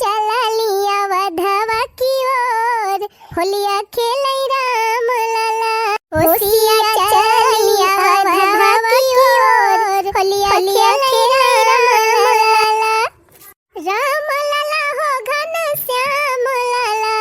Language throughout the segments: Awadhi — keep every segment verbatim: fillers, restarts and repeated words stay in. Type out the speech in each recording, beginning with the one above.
चलली अवधवा की ओर, होलिया खेलै राम लला। ओ सिया चलली अवधवा की ओर, होलिया खेलै राम लला। राम लला हो घनश्याम लला,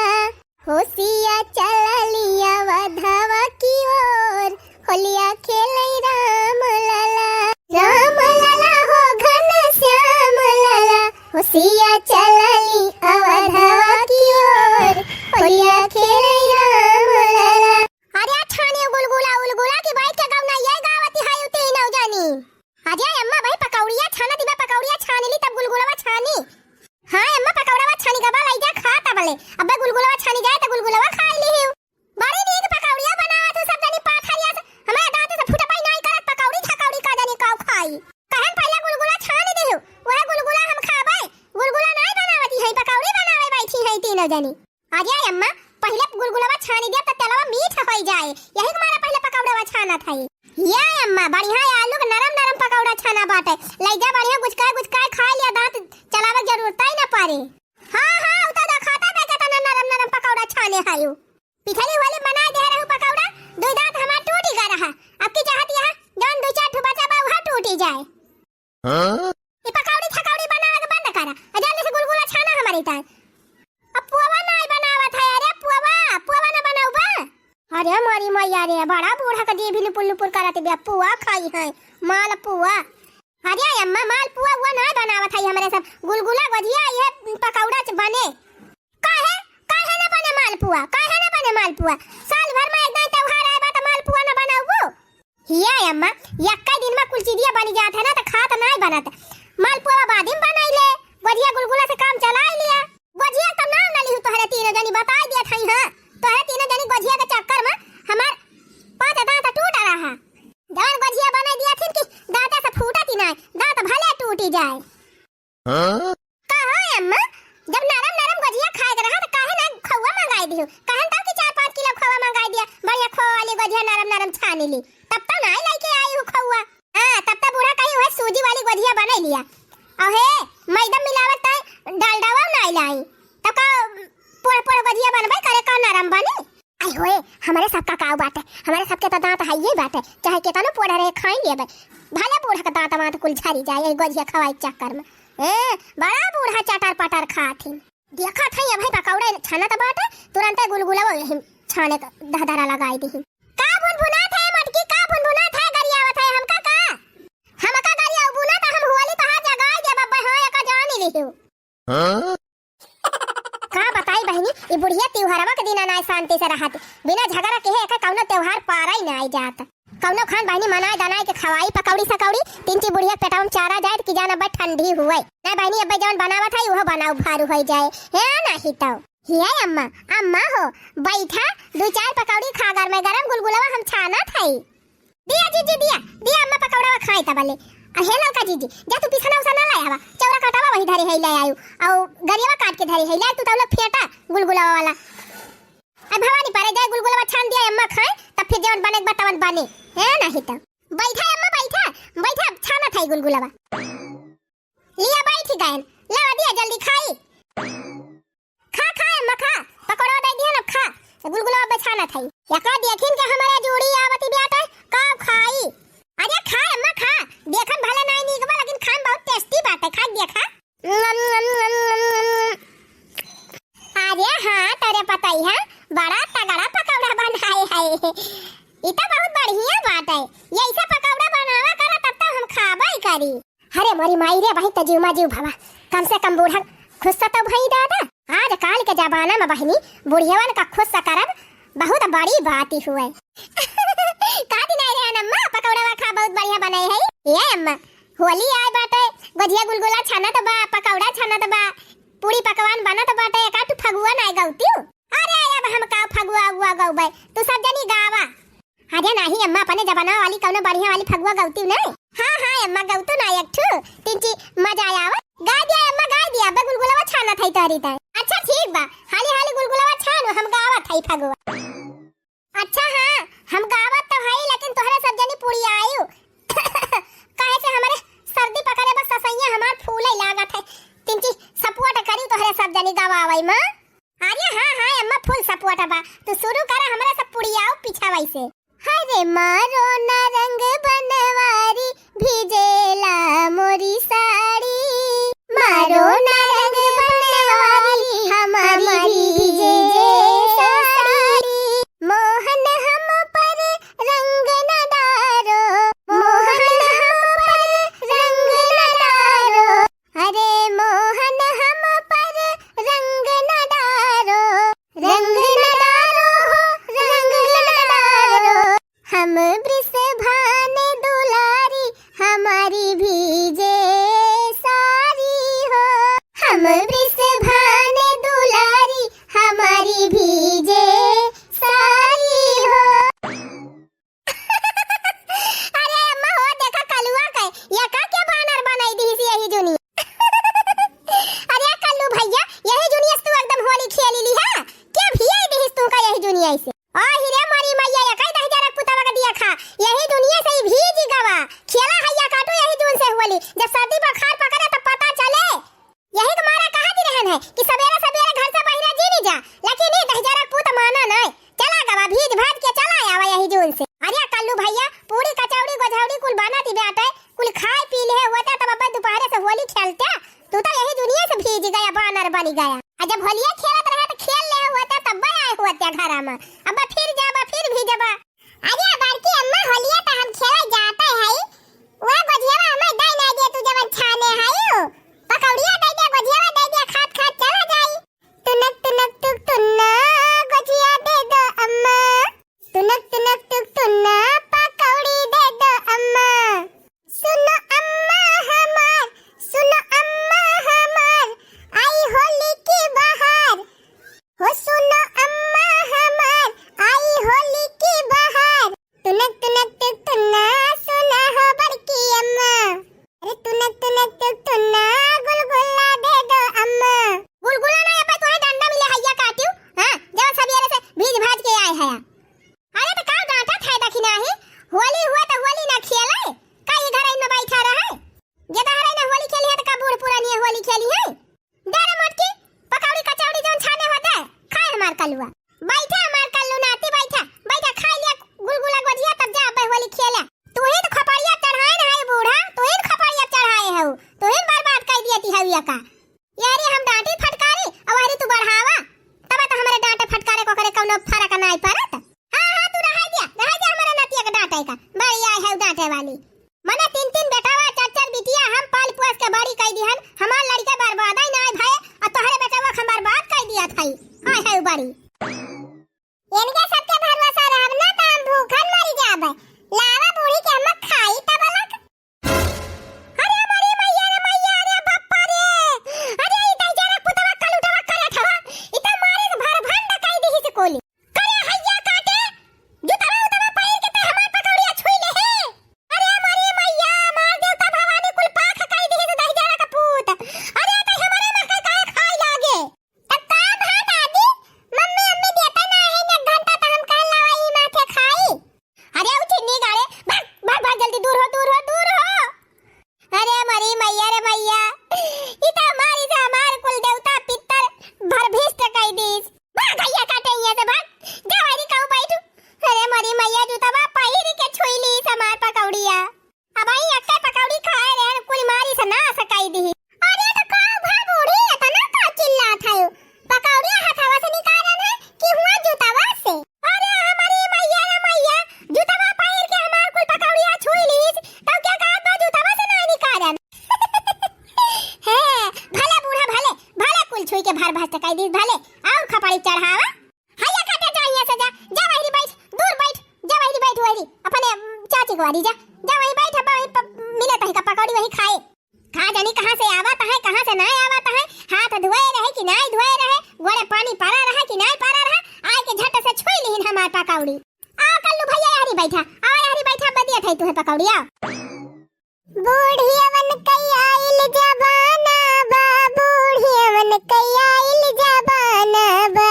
हो सिया चलली अवधवा की ओर, होलिया खेलै राम लला। राम लला हो घनश्याम लला, हो सिया चलली अवधवा की ओर, होलिया खेलै राम लला। अरे छाने गुलगुला उलगुला की बैठ के गौना ये गावती है उते नौ जानी। अरे अम्मा भाई पकौड़िया छाना दिबा, पकौड़िया छान ली तब गुलगुलवा छानी। हाँ अम्मा पकौड़वा छानी गबा लाई जा खा तबले। अब्बे गुलगुलवा छानी जाए त गुलगुलवा खाई ली हियो। बड़ी नीक पकौड़िया बनावत हो सब जनी पाथरिया से। हमारे दांत से फुटबई नाई करत पकौड़ी छकौड़ी का जानी काऊ खाई। कहन पहले गुलगुला छान दे हो, वह गुलगुला हम खाबे। गुलगुला नाई बनावती है, पकौड़ी बनावे बैठी है तीनों जनी। अरे अम्मा, पहिले गुलगुलवा छानी दे त तेलवा मीठ होई जाए, यही के मारे पहिले पकौड़वा छानत है। ये अम्मा, बढ़िया आलू के नरम नरम पकौड़ा छाना बाटे, लइजा बढ़िया गुचकाए गुचकाए खाए लिया, दांत चलावे के जरूरत ही ना पड़े। हाँ हाँ, उ तो देखाता बे केतना नरम नरम पकौड़ा छाने है उ। पिछली होली बनाए दे रहू पकौड़ा, दुई दांत हमार टूटी गए रहा, अब की चाहत यह जौन दुई चार ठो बचा बा उहा टूटी जाए। हाँ? ई पकौड़ी छकौड़ी बनावे के बंद करा। आ जल्दी से गुलगुला छाना हमारी ताई। अब पुआवा नाई बनावत है, अरे पुआवा, पुआवा ना बनाऊ बा। अरे मोरी मैया रे, बड़ा बूढ़ा का जीभ लुपुर लुपुर करत बिया, पुआ खाई है, माल पुआ। अरे अम्मा, माल पुआ उआ नाई बनावत है हमरे सब, गुलगुला गोझिया ये पकौड़ा च बने। काहे, काहे ना बने माल पुआ, काहे ना बने माल पुआ? साल भर में एक दिन त्योहार आए बा त माल पुआ ना बनाऊ। हिया अम्मा, यक्का दिन में कुल चीजिया बनी जात है ना, त खात नाई बनत। मालपुआ बादिम बनाई ले, गोझिया गुलगुला से काम चलाई लिया। गोझिया तो नाम ना लिहू तोहरे तीनों जनी, बताई दिया थाई, हाँ, तोहरे तीनों जनी गोझिया के चक्कर में हमार पाँच दांत टूट रहा। जवन गोझिया बनाई दिया थिन कि दांते से फूटत ही नाई, दांत भले टूटी जाए। हाँ? का हो अम्मा, जब नरम नरम गोझिया खाए के रहा त काहे ना खोआ मंगाई दियो? कहन तब कि चार पाँच किलो खोआ मंगाई दिया, बढ़िया खोआ वाली गोझिया नरम नरम छानी ली, तब तो नाई लेके आई हूँ खोआ। हाँ, तब तो बूढ़ा कही हुए सूजी वाली गोझिया बने लिया। अहे, मैदा मिलावत है, डालडावा नाई लाई, तब का पोड़ पोड़ गोझिया बनबे करे, का नरम बनी? आई होए, हमरे सबका काऊ बाटे, हमरे सबके त दांत हइये बाटे, चाहे केतनो पोड़ा रहे खाई लेबे। भले बूढ़ा के दांत वांत कुल झरी जाए, यही गोझिया खवाई के चक्कर में। ए, बड़ा बूढ़ा चटर पटर खाथिन। देखत हई, अबही पकौड़ा छानत बाटे, तुरंते गुलगुला वो यही छाने का दहदरा लगाई दिही। का भुनभुनात है मटकी, का भुनभुनात है, गरियावत है हमका का? हमका गरियाऊ बुना त हम हुआली तहार जगाई देब, अब्बे हाँ, एका जानी लिहियो। हाँ? का बताई बहिनी, ई बुढ़िया त्योहारवा के दिना नाय शांति से रहत। बिना झगड़ा केहे एकर कौनो त्योहार पारा ही नाय जात। कौनो खान बहिनी मनाए दनाए के खवाई पकौड़ी सकौड़ी, तिनची बुढ़िया पेटवा में चारा जाए कि जान अब्बे ठंडी हुए। नाय बहिनी, अब्बे जवन बनावत है, उहो बनाऊ भारू होई जाए। हे नाही तो। हे अम्मा, अम्मा हो, बैठा, दू चार पकौड़ी खा, गरमे गरम गुलगुलवा हम छानत हई। दिया जीजी, दिया, दिया अम्मा पकौड़ावा खाई तबले। आ हे ललका जीजी, जा तू पिसना उसना लाए हवा, चौरा काटावा वही धरे है ले आयु। औ गरियावा काट के धरे है ले, तू तब लोग फेंटा गुलगुलावा वाला। आ भवानी परे जाए गुलगुलावा छान दिया अम्मा खाए, तब फिर जवन बने के बा तवन बने। है नाही तो। बैठा अम्मा बैठा, बैठा छाना था गुलगुलावा। लिया बैठी गयन, लावा दिया जल्दी खाई। खा, खा, अम्मा, खा। पकौड़ा दे दिया ना, खा। गुलगुला अब छाना था। एका देखिन के हमारे जूड़ी आवती बाटे, का खाई? अरे खा, अम्मा, खा। देखन भले नाई नीक बा, लेकिन खान बहुत tasty बाटे, खा, देखा। अरे हाँ, तोरे पता ही है, बड़ा तगड़ा पकौड़ा बनाए है। ई तो बहुत बढ़िया बाटे। ये ऐसा पकौड़ा बनावा करा, तब तो हम खाबे करी। अरे मोरी माई रे, बहिन त जीव मा जीव भवा, कम से कम बूढ़ा खुश तो भई दादा। आजकाल के जमाना में बहिनी, बुढ़ियवन का खुश करब बहुत बड़ी बात ही हुए। का दिन आए रे अम्मा, पकौड़ा खा बहुत बढ़िया बने है। ए अम्मा, होली आए बाटे, गोझिया गुलगुला छनत बा, पकौड़ा छनत बा, पूरी पकवान बनत बाटे, एकाठ फगुआ नाय गौतियो। अरे अब हम का फगुआ उगुआ गौबे, तू सब जनी गावा। अरे नाही अम्मा, अपने जमाना वाली कौनो बढ़िया वाली फगुआ गौती नहीं। हाँ हाँ अम्मा, गौतू ना एक ठू, तिनची मजा आवा। गा दिया अम्मा, गा दिया, अबे गुलगुलावा छाना था तोहरी ताई। अच्छा ठीक बा, हाली हाली गुलगुलावा छानो, हम गावा था फगुआ। अच्छा हाँ, हम गावत तो हई, लेकिन तोहरे सब जनी पूरी आयु। काहे से हमारे सर्दी पकड़े बस ससैया हमार फूले लागत है। तिनची support करी तोहरे माँ? अरे हाँ, हाँ, अम्मा full support बा। तू शुरू करा, हमरा सब पुड़ियाओ पीछा वैसे। हरे मारो ना रंग बनवारी, भीजेला मोरी साड़ी। मारो ना रंग बनवारी, हमारी भीजे साड़ी। मोहन हम पर रंग न डारो, मोहन हम पर रंग न डारो। अरे मोहन हम पर रंग न डारो, रंग न डारो हो, रंग न डारो। हम वृषभान दुलारी, हमारी भीजे साड़ी हो। हम वृषभान दुलारी, हमारी भीजे साड़ी हो। अरे अम्मा हो, देखा कलुआ के, ये का के बानर बनाई दिहिस यही जुनी। अरे कल्लू भैया, यही जुनिया से तू एकदम होली खेली ली है। के भियाई दिहिस तू का यही जुनिया से? आ ही रे मारी मैया, ये कई दहिजरा के पुतवा का दिया खा। यही जुनिया से ही भीजी गवा। खेला हैया काटू यही जून से होली। जब सर्दी बुखार पकड़े तब पता चले। यही के मारा कहा दी रहन है कि सबेरे सबेरे घर से बहिरा जी नहीं जा, लेकिन ये दहिजरा पूत माना नहीं। चला गवा भीज भाज के चला आवा यही जून से। अरे कल्लू भैया, पूड़ी कचौड़ी गोझौड़ी कुल बनत ही बाटे, कुल खाए पी ले होते तब अब दोपहरे से होली खेलते। तू तो यही दुनिया से भीज गया, बानर बन गया। आ जब होलिया खेलत रहे तो खेल ले होते तब आए होते घर में। अब फिर जाबा, फिर भीजबा। अरे बड़की अम्मा, होलिया तो हम खेले जाते हैं, वो गोझियावा हमें दे ना दे, तू जवन छाने है, पकौड़िया दे दे, गोझियावा दे दे, खात खात चला जाई। तुनक तुनक टुक टुन्ना, गोझिया दे दो अम्मा। तुनक तुनक टुक टुन्ना, पकौड़ी दे दो अम्मा। सुनो अम्मा हमार, सुनो अम्मा हमार, आई होली की बहार। हो सुनो अम्मा हमार, आई होली की बहार। तुनक तुनक टुक टुन्ना, सुना हो बड़की अम्मा। अरे तुनक तुनक टुक टुन्ना, गुलगुला दे दो अम्मा। गुलगुला ना, ये पे तोहे डंडा मिले हैया काटियो। हाँ, जब सबेरे से भीज भाज के आए हैं। अरे तो का डांटा था देखी नाही, होली हुआ तो होली ना खेले, का ये घर में बैठा रहे? ये तो हरे ना होली खेली है तो का बूढ़ पुरानी होली खेली है? दे रे मोटकी, पकौड़ी कचौड़ी जौन छाने होते, खाए हमार कलुआ। बैठा हमार कल्लू नाती, बैठा, बैठा, खाई लिया गुलगुला गोझिया, तब जा अबे होली खेले। तू ही तो खपड़िया चढ़ाए ना है बूढ़ा, तू ही तो खपड़िया चढ़ाए है, तू ही बर्बाद कर दिया ती हविया का। यारी हम डांटी फटकारी, अवारी तू बढ़ावा, तब तो हमरे डांटे फटकारे को करे कौनो फर्क नाई पड़त। हाँ, हाँ, तू रहाई दिया, रहाई दिया हमरे नतिया के डांटे का, बड़ी आए है डांटे वाली। मने तीन तीन बेटावा, चार चार बिटिया हम पाल पोस के बड़ी कई दिहन, हमार लड़के बर्बाद ही ना आए भए, और तोहरे बेटवा के हम बर्बाद कई दिया थाई। हाय हाय बड़ी। इनके सबके भरोसा रहब ना त हम भूखन मरी जाबे। लावा बूढ़ी के हम खाई तबलक। अरे मरी मैया रे मैया, अरे बापा रे। अरे ई दहिजरा पुतवा कलुटवा करे थवा। ई त मारे के भर भंड कई दिही से कोली। करे हैया काटे, जुतवा उतवा पहिर के ते हमार पकौड़िया छुई ले हे। अरे मरी मैया, मार देवता भवानी कुल पाख कई दिहे से दहिजरा का पूत। अरे ते हमारे मकई काहे खाए लागे? त का भा दादी, मम्मी अम्मी देता ना है एक घंटा त हम कहन लावा ई माथे खाई। अरे उठी नी गाड़े, भाग, भाग, भाग जल्दी दूर हो, दूर हो, दूर हो। अरे मरी मैया रे मैया, ई त हमारी से हमार कुल देवता पितर भरभिष्ट कई दीस। भाग भैया काटे हियाँ से भाग, जा वही कहूँ बैठ। अरे मरी मैया जुतवा पहिर के छुई लीस हमार पकौड़िया। अब आई अक्के पकौड़ी खाए रहे कुल मारी से नास कई दी। अरे त का भा बूढ़ी इतना का चिल्लात है? पकौड़िया हथवा से निकालन है कि हुआ जुतवा से? अरे हमारी मैया रे मैया, जुतवा पहिर के हमार कुल पकौड़िया छुई लीस, तब क्या कहत बा जुतवा से ना निकालन? हे, भले बूढ़ा भले, भले कुल छुई के भर भस कई दीस भले, और खपड़ी चढ़ावा। हैया काटे जा हियाँ से जा, जा वही बैठ, दूर बैठ, जा वही बैठ वही, अपने, उम, चाची को वारी जा, जा वही बैठ, अब वही प-, मिले तही का पकौड़ी वही खाए। का जानी कहाँ से आवत है, कहाँ से नाय आवत है, हाथ धोए रहे कि नाय धोए रहे, गोड़े पानी पड़ा रहे कि नाय पड़ा रहे, आए के झट से छुई लिहिन हमार पकौड़ी। आ कल्लू भैया यहरी बैठा, आ यहरी बैठा, बदिया थाई तुहे पकौड़ी, आ। बूढ़ियवन कई आइल जमाना बा, बूढ़ियवन कई आइल जमाना बा।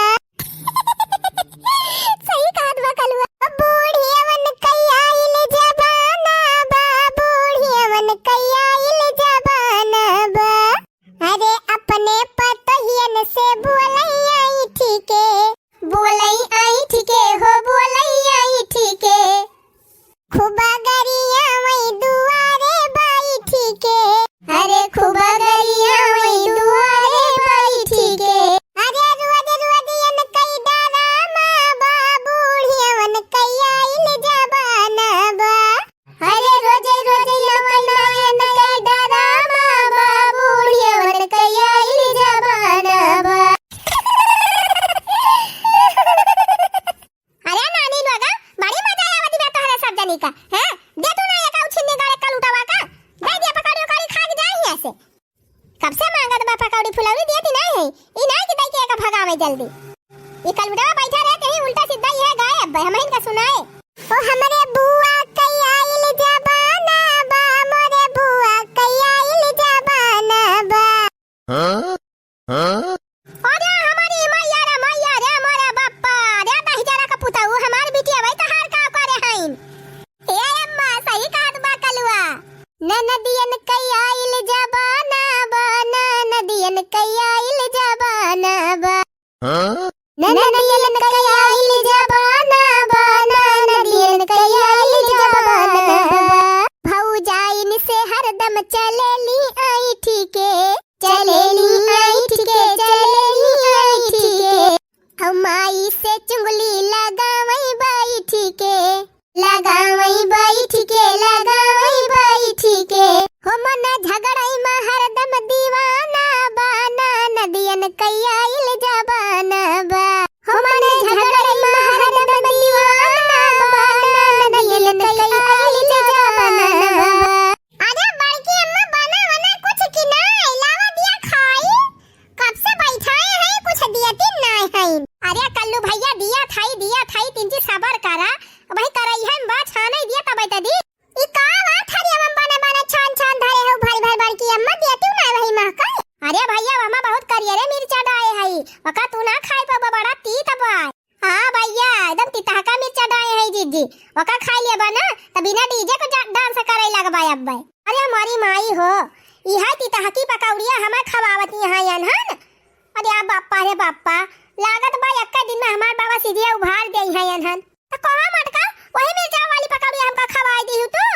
सही कहत बा कलुआ। बूढ़ियवन कई आइल जमाना बा, बूढ़ियवन कई आइल जमाना बा। अरे अपने पतोहियन से बोले से मांगत बा पकौड़ी फुलौड़ी, दियत ही नाहीं है। ई नाहीं कि दई के एका भगावे जल्दी। ई कलुटवा बैठा रहे, कहीं उल्टा सीधा यह गाए, अब हमहिन का सुनाए। ओ हमरे बुआ कई आइल जमाना बा, मोरे बुआ कई आइल जमाना बा। हाँ? हाँ? अरे हमारी मैया रे मैया रे, मोरे बापा रे, दहिजरा का पुतऊ, हमार बिटिया भाई तहार का करे हईन? ए अम्मा, सही कहत बा कलुआ। ननदियन कई आइल जमाना बा, ननदियन कई आइल जमाना बा। हाँ? ननदियन कई आइल जमाना बा, ननदियन कई आइल जमाना बा। भौजाइन से हरदम चलेली ऐंठी के, चलेली ऐंठी के, चलेली ऐंठी के। औ माई से चुंगली लगावई बैठी के, लगावई बैठी के, लगावई बैठी के। हो मन झगड़ई मा हरदम दीवाना बा, ननदियन कई आइल जमाना बा। हो मन झगड़ई मा हरदम दीवाना बा, ननदियन कई आइल जमाना बा। अरे बड़की अम्मा, बना वना कुछ कि नाहीं, लावा दिया खाई। कब से बैठाए हैं, कुछ दियत ही नाहीं है। अरे कल्लू भैया, दियत है, दियत है, तीन चीज सबर करा। भाई करई है, बा छानई दिया तब बैठा दी। ई का बात हरिया में बने बने छान छान धरे हो, भारी भारी बड़की अम्मा, दियत ही नाहीं वही महका। अरे भैया, वमा बहुत करियरे मिर्चा डाए है, वका तू ना खाई पाबा, बड़ा तीत बा। हाँ भैया, एकदम तितहका मिर्चा डाए है जीजी, ओका खाई लेबा ना, त बिना DJ को जा-, dance करे लगबा अब्बे। अरे हमारी माई हो, इहै तितहकी पकौड़िया हमें खवावती हैं अनहन। अरे आ बाप्पा रे बाप्पा, लागत बा एक्का दिन में हमार बाबा सीधे उभार देई हैं अनहन। त कहा मटका, वही मिर्चा वाली पकौड़िया हमका खवाई दी तू।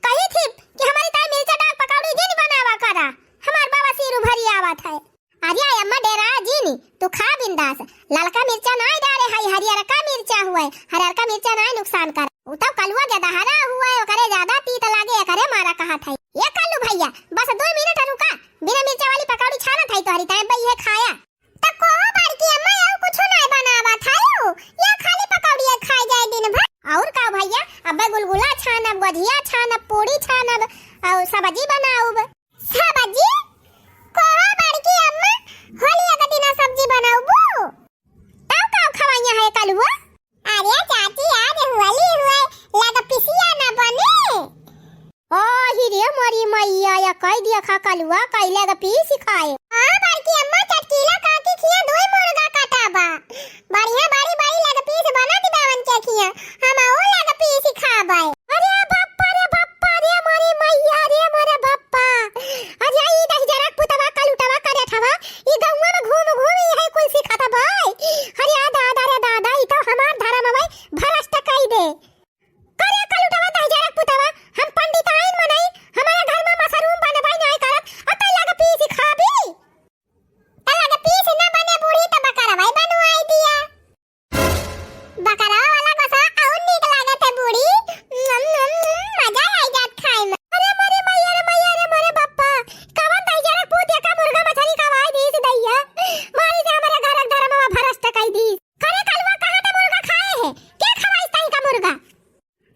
कही थी कि हमारी ताई मिर्चा डाल पकौड़ी जिन बनावा करा, हमार बाबा सिर उभरी आवत है। अरे अम्मा डेरा जिन, तू खा बिंदास। ललका मिर्चा नाहीं डारे हई, हरियरका मिर्चा हुए, हरियरका मिर्चा नाहीं नुकसान कर। उ तब कलुआ के दहरा हुए, ओकरे ज्यादा तीत लागे, एकरे मारा कहत हई। ए कल्लू भैया, बस दो मिनट रुका, बिना मिर्चा वाली पकौड़ी छानत हई तोहरी ताई, अब्बे इहे खाया। त को बड़की अम्मा, और कुछ नाहीं बनावत हई? या खाली पकौड़िया खाए जाए दिन भर? और का भैया, अब्बे गुलगुला छानब, गोझिया छानब, पूड़ी छानब, और सब्जी बनाउब। सब्जी? कहो बड़की अम्मा, होली के दिना सब्जी बनउबू? तब का खवाइया है कलुआ? अरे चाची, आज होली हुए, लग पिसिया न बने। ओ ही रे मोरी मैया, या कई दिया खा कलुआ, कई लग पीस खाए। हाँ बड़की अम्मा, चटकीला काकी खिया दुई मुर्गा काटा बा। बढ़िया बड़ी बड़ी लग पीस बनत बावन के खिया, हम ओ लग पीस खाबै। अरे बप्पा रे बप्पा रे, मोरी मैया रे, मोरे बप्पा। अरे ई दहिजरक पुतवा कलुटवा करे ठवा, ई गौवा में घूम घूम ई है कुल सिखाता भाई। अरे आ दादा रे दादा, ई तो हमार धर्म भाई भ्रष्ट कई दे। करे कलुटवा दहिजरक पुतवा, हम पंडित आइन मनई, हमारे घर में मशरूम बनबै नाहीं करत, अतै लग पीस खाबी। त लग पीस न बने बूढ़ी, त बकरवै बनवाई दिया। बकरवा वाला गोसवा और नीक लागत है बूढ़ी। नम, नम, नम, मजा आई जात खाए में। अरे मोरे मैया रे मैया रे मोरे बप्पा, कवन दहिजरक पूत एका मुर्गा मछली खवाई दीस दैया। मारी से हमारे घरक धर्मवा भ्रष्ट कई दीस। करे कलुआ कहाँ त मुर्गा खाए है? के खवाई तहीं का मुर्गा?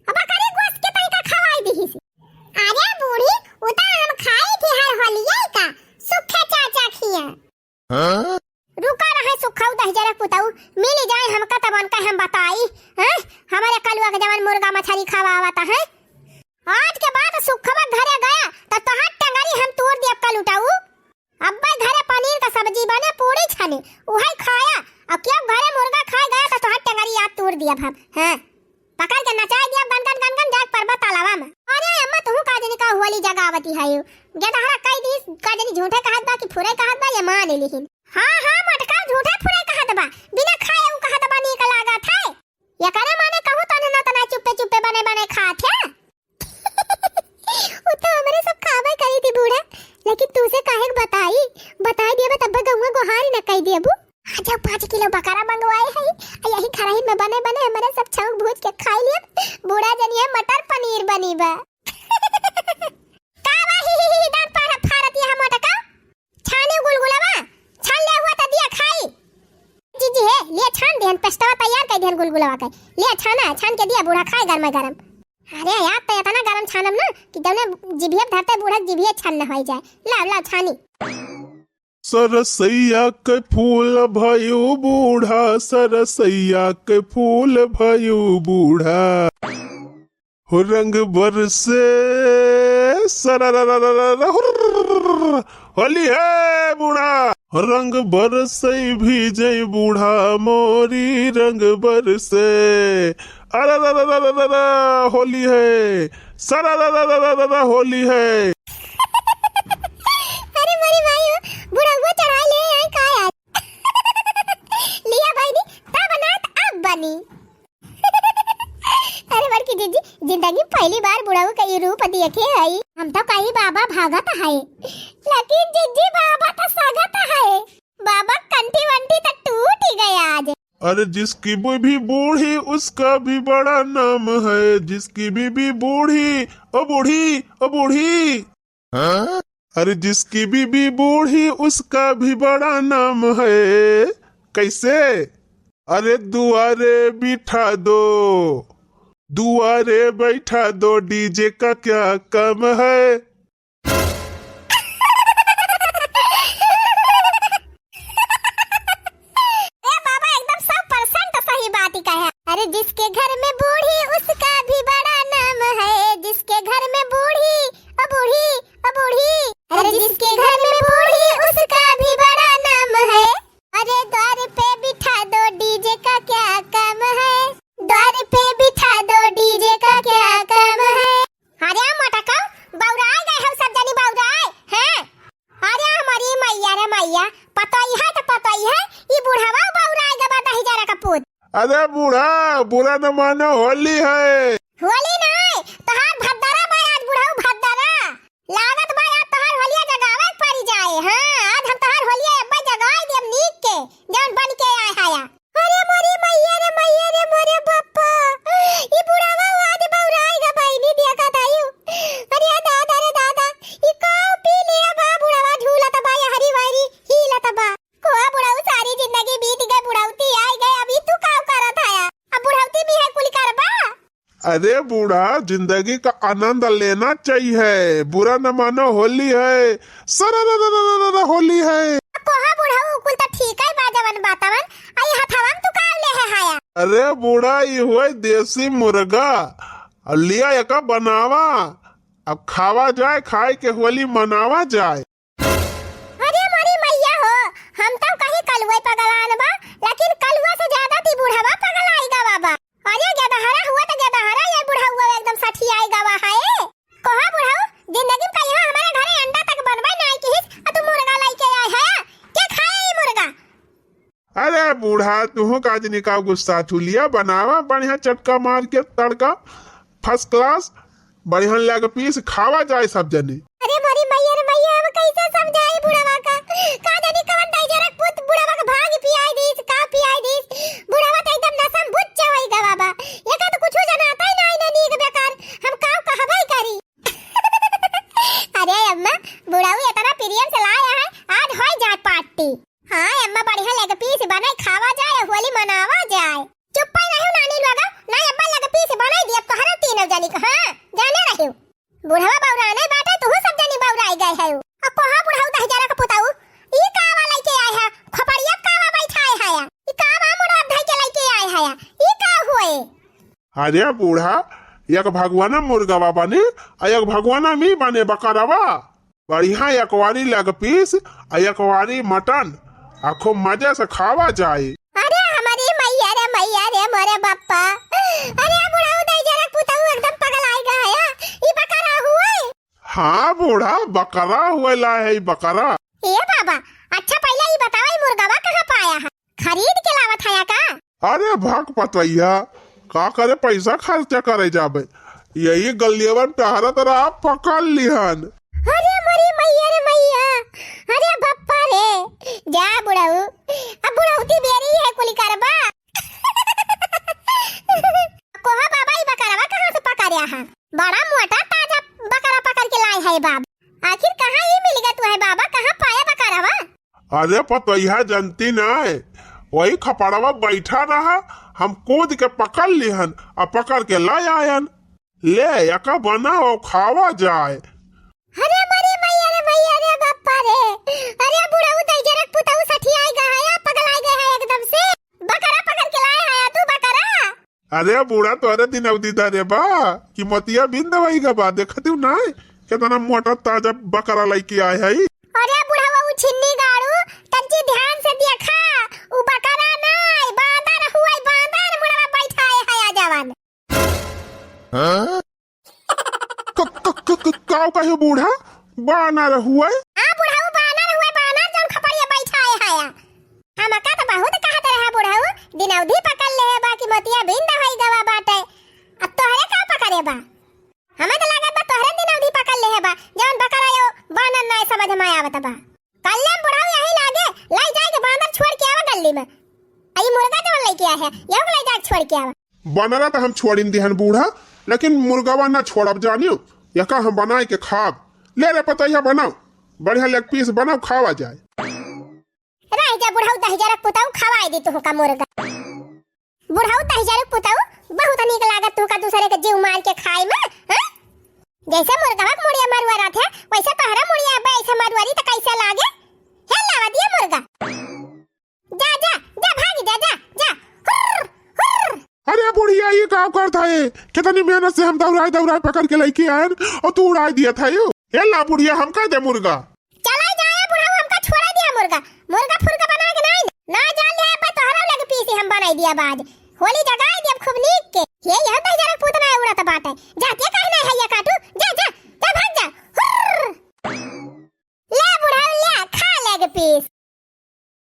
अब करे गोस के तहीं का खवाई दीस। अरे बूढ़ी, उ त हम खाई थी हर होलिये का, सुखे चाचा खिया। हाँ? रुका रहे सुखऊ दहिजरक पुतऊ, मिल जाए हमका तब उनका हम बताई, हैं? हमारे कलुआ के जवन मुर्गा मछली खवावत हैं। आज के बाद सुखवा घरे गया त तोहार टंगरी हम तोड़ दिया कलुटऊ। अब्बे घरे पनीर का सब्जी बने, पूड़ी छने, उहै खाया, और क्यों घरे मुर्गा खाए गया त तोहार टंगरी याद तोड़ दिया हम, हैं? पकड़ के नचाई दिया गन गन गन गन, जाए परबा तालाबा में। अरे अम्मा, तुहू का जनी का होली जगावती है यू? गेदहरा कई दी, का जनी झूठे कहत बा कि फुरे कहत बा, ये मान लिहिन। हाँ, हाँ, मटका झूठे फुरे कहत बा, बिना खाए उ कहत बा नीक लागत है। ये करे माने कहूँ तने न तना चुप्पे चुप्पे बने बने खात है। उ तो हमरे सब खाबे करी थी बूढ़ा, लेकिन तू से काहे के बताई, बताई दिए तब गौवा गोहारी न कई दिए बू। आज पाँच किलो बकरा मंगवाए है, आ यही खराही में बने बने हमारे सब छौंक भूज के खाई लियब। बूढ़ा जनिए मटर पनीर बनी बा। का बा ही ही ही दांत पाड़ा फारत ये मोटका? छाने गुलगुलावा, छान ले हुआ त दिया खाई। जीजी है, ले छान देहन, पेस्टवा तैयार कर देहन गुलगुलावा के। ले छाना, छान के दिया बूढ़ा खाए गरम गरम। अरे यार, तो इतना गरम छानम ना कि जौने जिभिया धरते बूढ़ा जिभिया छान न हो जाए। लाओ, लाओ छानी। सरसैया के फूल भयू बूढ़ा, सरसैया के फूल भयू बूढ़ा। हो रंग बरसे, सरररररर, हुर्र, होली है बूढ़ा। रंग बरसई भीजई बूढ़ा मोरी, रंग बरसे, अरररररर, होली है, सरररररर, होली है। अरे मोरी माई हो, बुढ़उआ चढ़ाई ले आई का यार? लिया बहिनी, तब ना त अब बनी। अरे बड़की जिज्जी, जिंदगी में पहली बार बुढ़ऊ का ई रूप देखे हई। हम तो कही बाबा भागत है, लेकिन जिज्जी बाबा तो सगत है। बाबा कंठी वंठी तो टूट ही गए आज। अरे जिसकी बीबी बूढ़ी उसका भी बड़ा नाम है, जिसकी बीबी बूढ़ी, ओ बूढ़ी, ओ बूढ़ी। हाँ? अरे जिसकी बीबी बूढ़ी उसका भी बड़ा नाम है। कैसे? अरे दुआरे बिठा दो, दुआरे बैठा दो, डीजे का क्या काम है। ए बाबा, एकदम सौ परसेंट सही बात ही कहे। अरे जिसके घर में बूढ़ी उसका भी बड़ा नाम है, जिसके घर में बूढ़ी, ओ बूढ़ी, ओ बूढ़ी। अरे जिसके घर में बूढ़ी उसका भी बड़ा नाम है। अरे द्वार पे बिठा दो, डीजे का क्या काम है, द्वार पे बिठा दो, डीजे का क्या काम है। अरे मोटका, बौराय गए हो सब जनी, बौराय, हैं? अरे हमारी मैया रे मैया, पतोई है तो पतोई है, ई बुढ़वा बौराय गवा दही जरा का पूत। अरे बूढ़ा, बुरा न मानो, होली है। होली नहीं, तोहार भद्दरा बा आज बुढ़ऊ, भद्दरा। लागत बा आज तोहार होलिया जगावे के पड़ी जाए। हाँ, आज हम तोहार होलिया अब्बा जगाए देब नीक के, जौन बन के आए हया। अरे मोरी मैया रे मैया रे मोरे बापा, ई बुढ़वा आज बौराय गा बहिनी देखा दायु। अरे दादा रे दादा, ई काव पी लिया बा बुढ़वा, झूलत बा या हरी वारी हीलत बा। कोहा बुढ़ऊ, सारी जिंदगी बीत गए, बुढ़ौती आई गए, अभी तू काव करत हया? अब बुढ़ौती भी है कुल करबा? अरे बूढ़ा, जिंदगी का आनंद लेना चाहिए, बुरा न मानो, होली है, सरररररर, होली है। कोहा बुढ़ऊ, कुल त ठीक है बा जवन बातवन, आई हथवा में तू का ले है हाया? अरे बूढ़ा, ई हुए देसी मुर्गा, लिया एका बनावा, अब खावा जाए, खाए के होली मनावा जाए। अरे मोरी मैया हो, हम तो कहीं कलुआ पगलान बा, लेकिन कलुआ से ज्यादा ती बुढ़वा पगलाई गवा बा। अरे गेदहरा हुआ तो गेदहरा, ये बुढ़वा एकदम सठियाई गवा है। कहा बुढ़ऊ, जिंदगी में कहियो हमारे घरे अंडा तक बनबे नाई किहिस, आ तू मुर्गा लेके आए है? के खाए ई मुर्गा? अरे बूढ़ा, तुहू का आज निकाव गुस्सा थुलिया बनावा, बढ़िया चटका मार के तड़का, first class, बढ़िया leg piece खावा जाए सब जने। अरे मोरी मैया रे मैया, हम कैसे समझाई बुढ़वा का? का जानी कवन दहिजरक पूत बुढ़वा का भांग पियाई दीस, का पियाई दीस। बुढ़वा तो एकदम नसम बुच्चा होई गवा बा। एका तो कुछो जनाता ही नाही ना नीक बेकार। हम काव कहबे करी। अरे अम्मा, बुढ़ऊ इतना प्रेम से लाया है, आज होई जाए party। हाँ अम्मा, बढ़िया leg piece बनाई, खावा जाए, होली मनावा जाए। चुप्पे रहो नानी लोगा, ना अम्मा leg piece बनाई दिया तोहरा तीनों जनी का। हाँ, जाने रहो। बुढ़वा बौराने बाटे, तुहू सब जनी बौराई गए है। अब कोहा बुढ़ऊ दहिजरा का पुताऊ, ई कावा लेके आए है, खोपड़िया कावा बैठाए है, ई कावा मुड़वा धई के लेके आए है, ई का हुए? अरे बूढ़ा, एक भगवाना मुर्गवा बने, आ एक भगवाना मी बने बकरवा। बढ़िया एक वारी leg piece, आ एक वारी mutton, आ खूब मजे से खावा जाए। अरे हमारी मैया रे मैया रे मोरे बापा। अरे बुढ़ऊ दहिजरा का पुताऊ एकदम पगलाई गया है। ई बकरा हुए? हाँ बूढ़ा, बकरा हुए ला है ई बकरा। ए बाबा, अच्छा पहले ई बतावा ई मुर्गवा कहाँ पाया है? खरीद के लावत हया का? अरे भक पतोहिया, का करे पैसा खर्चा करे जाबे, यही गलियवन टहरत रहा, पकड़ लिहन। अरे मोरी मैया रे मैया, अरे बप्पा रे, जा बुढ़ऊ, अब बुढ़ौती बेरी है कुली करबा। कोहा बाबा ई बकरवा कहाँ से पकड़या है? बड़ा मोटा ताजा बकरा पकड़ के लाए है बाप। आखिर कहाँ ई मिल गया तू है बाबा, कहाँ पाया बकरवा? अरे पतोहिया जनती नाय, वही खपड़वा बैठा रहा, हम कूद के पकड़ लिहन, आ पकड़ के ला आयन। ले, एका बनाओ, खावा जाए। अरे मरे मैया रे मैया रे बापा रे, अरे बुढ़ऊ दई अरे बूढ़ा, तोहरे दिनौदी धरे बा कि मोतिया बिन दवाई का बा, देखतिउ नाहीं केतना मोटा ताजा बकरा लइके आए हई। अरे बुढ़वा, उ छिन्नी गाड़ू, तंची ध्यान से देखा, उ बकरा नाहीं, बांदर हुए, बांदर मुड़वा बैठाए है आ जवन। हाँ? क-, क-, क-, क-, काउ कहे बूढ़ा? बानर हुए? आ बुढ़ऊ, बानर हुए, बानर जौन खपड़िया बैठाए है। हमका त बहुत कहत रहा बुढ़ऊ, दिनौधी पकड़ ले बा कि मोतिया बिन दवाई गवा बाटे। अब तोहरे का पकड़े बा? हमें त लागत बा तोहरे दिनौधी पकड़ ले बा, जौन बकरा यो बानर नाहीं समझ में आवत बा। कल्लम बुढ़ऊ यही लागे, लाई जाए के बांदर छोड़ के आवा गली में। आई मुर्गा जौन लइके आए है, यहू के लाई जाए के छोड़ के आवा। बनरा त हम छोड़िन दिहन बूढ़ा, लेकिन मुर्गवा ना छोड़ब जानियो, यका हम बनाए के खाब। ले रे पतैया बनाओ, बढ़िया लेग पीस बनाओ, खावा जाए। रह जा बुढ़ऊ दहिजरक पुतऊ, खवाए दी तुहका मुर्गा। बुढ़ऊ दहिजरक पुतऊ, बहुत नीक लागत तुहका दूसरे के जीव मार के खाए में, हैं? जैसे मुर्गवा के मुड़िया मरुआ रहत है, वैसे तोहरा मुड़िया अबे ऐसे मरुआ रही त कैसे लागे? हे लावा दिया मुर्गा। जा, जा, जा, भागी जा, जा, जा। हुर्र, हुर्र। अरे बुढ़िया, ये का करत है? कितनी मेहनत से हम दौड़ाए, दौड़ाए पकड़ के लइके आएन और तू उड़ाए दिया था यू। ए ला बुढ़िया, हमका दे मुर्गा। चला जाए बुढ़ऊ, हमका छोड़ा दिया मुर्गा। मुर्गा फुर्गा बना के नाहीं, ना जान ले, अब तोहरा लगे पीसी हम बनाई दिया बाज। होली जगाई दिया खूब नीक के। ये यह दहिजरक पूत ना उड़त बाटे। जातिया